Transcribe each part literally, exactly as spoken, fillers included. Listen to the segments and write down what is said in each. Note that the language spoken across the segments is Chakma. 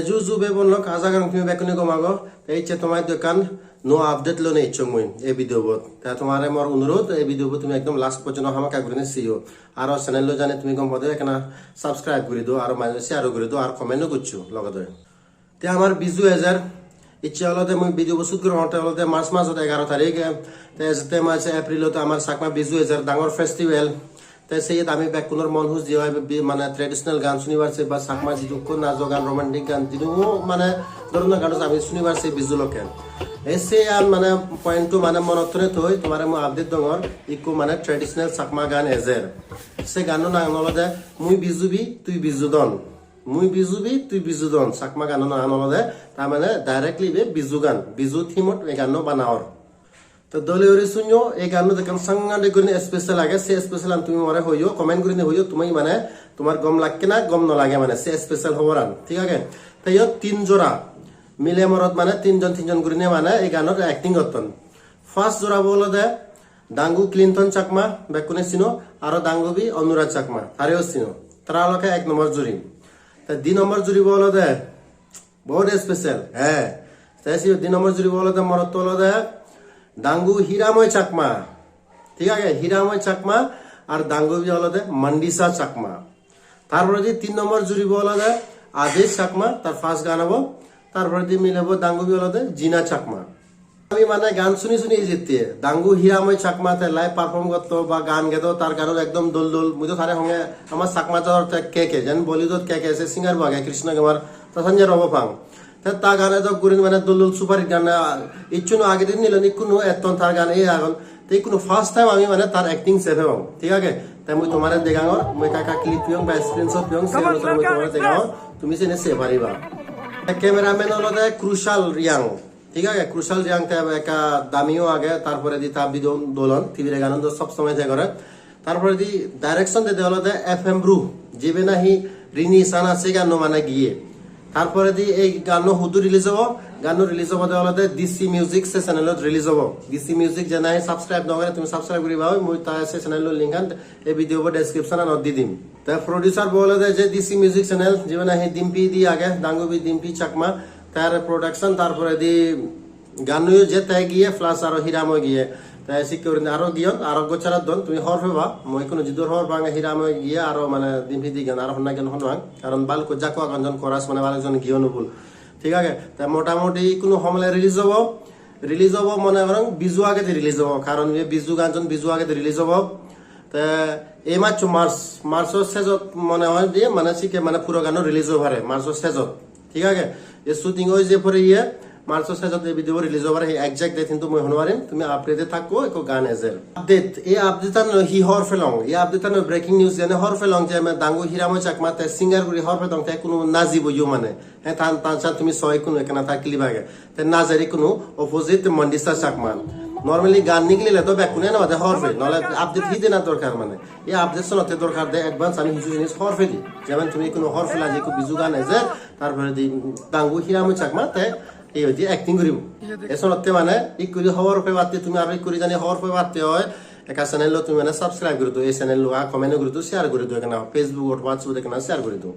Ju ju bhei bon lok, aja gorong tumi bekkune gom ago. Te icche tomar idu ekkan nuo update loinei icchong mui ei video bot. Te tomare mor onurod, ei video bot tumi ekdom last porjonto hamakkai gurinei seyo. Aro channel lo jani tumi gom podo ekkana subscribe guri do, aro mane share guri do, aro comment o goccho logede. Te amar Biju ejer, icche olode mui video bo shoot gorongotte olode March majo egaro tarik, te ejette majo April ot amar Chakma Biju ejer dangor festival. Te siyot ami bekkunor mon huji oi, bi-, mane traditional gan sunibar se ba Chakma jidukkun najo gan, romantic gan, jidu mane dhoronor gan ami sunibar se Biju lokke. E se an mane point to mane monot tore toi tomare mui update dongor, ikko mane traditional Chakma gan ejer. Se ganno nang olode Mui Bijubi, Tui Bijudon. Mui Bijubi, Tui Bijudon. Chakma ganno nang olode, ta mane directly ibe Biju gan, Biju theme ot e ganno bana or. To dole guri sunyo, ei ganno ekkan sangadik gurinei special age, se special an tumi more hoyo, comment gurinei hoyo, tumi mane tomar gom lakke na gom no lage mane, se special hoboran, thik age? Te iyot tin jora mile morot mane tinjon tinjon gurinei mane ei ganot acting gotton. First jora bo olode Dangu Clinton Chakma, bekkune sino, aro dangubi Anurag Chakma, tareyo sino. Tara olode ek nombor juri. Te di nombor juri bo olode Bahut special, he. Te siyot di nombor juri bo olode morotto olode dangu Hiramoy Chakma. Thik age? Hiramoy Chakma ar dangubi olode Mandisa Chakma. Tar poredi tin nombor juri bo olode Adesh Chakma, tar first gan obo. Tar poredi milebo dangubi olode Jina Chakma. Ami mane gan suni suni ejette. Dangu Hiramoy Chakma te live perform gotto ba gan gedo, tar ganun ekdom dol dol. Mui do tare honge ama Chakma jador te K K, jen Bollywood ot K K se singer bo age Krishna Kumar, ta sanye robo pang. Te ta gan edok gurin mane dol dol super hit gan, ah, icchuno age din nilon, ikkunu etton tar gan ei agon. Te ikkunu first time ami mane tar acting se pebong, thik age? Te mui tomare degangor, mui ekka ekka clip peyong ba screenshot peyong, se mui tomare degangor, tumi sene se pariba. Te cameraman olode Crucial Riang. Thik age, Crucial Riang te ekka damiyo age, tar poredi ta video dol on, Tibire ganun do sob somoi te gore. Tar poredi direction dede olode F M Bru, jibe nahi Rini Sana se ganno mane giye. Tar poredi ei ganno hudu release obo, ganno release obode olode D C Music se channel ot release obo. D C Music je nahi subscribe no gore, tumi subscribe guriba oi, mui ta se channel o link an ei video bo description anot di dim. Te producer bo olode je D C Music channel, jibe nahi Dimpi di age, dangubi Dimpi Chakma, tar production, tar poredi ganno yo je te giye plus aro Hiramoy giye. Te sikke gurinei aro giyon, aro gochara don, tumi hobor peba, mui ikkunu jidur hobor pang Hiramoy giye aro mane Dimpi di gan aro honna giyon hobor pang. Karon balukko jakko agon jon chorus mane balukjon giyon ubul. Thik age? Te motamoti ikkunu homole release obo, release obo mone gorong Biju agedi release obo, karon ibe Biju gan jon Biju agedi release obo. Te ei masso March, March o sejot mone oi je mane sikke mane puro ganno release oi pare March o sejot. Thik age? Je shooting oi je pore iye March o sejot ei video bo release oi pare, ei exact date hintu mui hoi no parim, tumi update e thakko, ekko gan ejer. Update, ei update an hi hobor pelong? Ei update an breaking news jene hobor pelong je mane dangu Hiramoy Chakma te singer guri hobor pelong, te ikkunu najibo yo mane. He tan tan sa tumi soi ikkunu ekkana ta clip age. Te najer ikkunu opposite Mandisa Chakma. Normally gan nigilile to bekkune no de hobor pe, nole update hi dena dorkar mane. Ei update sonotte dorkar de advance ami hissu jinis hobor pedi. Jemon tumi ikkunu hobor pela je ikko Biju gan ejer, tar poredi dangu Hiramoy Chakma te ei hoide acting guribo. E sonotte mane ikkuri hobor pebatte tumi aro ikkuri jani hobor pebatte oi, ekka channel lo tumi mane subscribe guri do, ei channel lo a comment guri do, share guri do, ekkana Facebook ot, WhatsApp ot ekkana share guri do.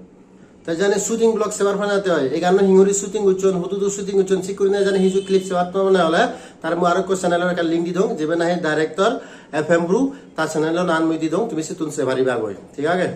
Te jani shooting vlog sebar panate oi, ei ganno hinguri shooting gocchon, hudu hudu shooting gocchon, sik gurinei jani hiju clip sebar mone ole, tar mui aro ekko channel or ekka link di dong, jibe nahi director F M Bru, ta channel o nan mui di dong, tumi sittun se pariba goi, thik age?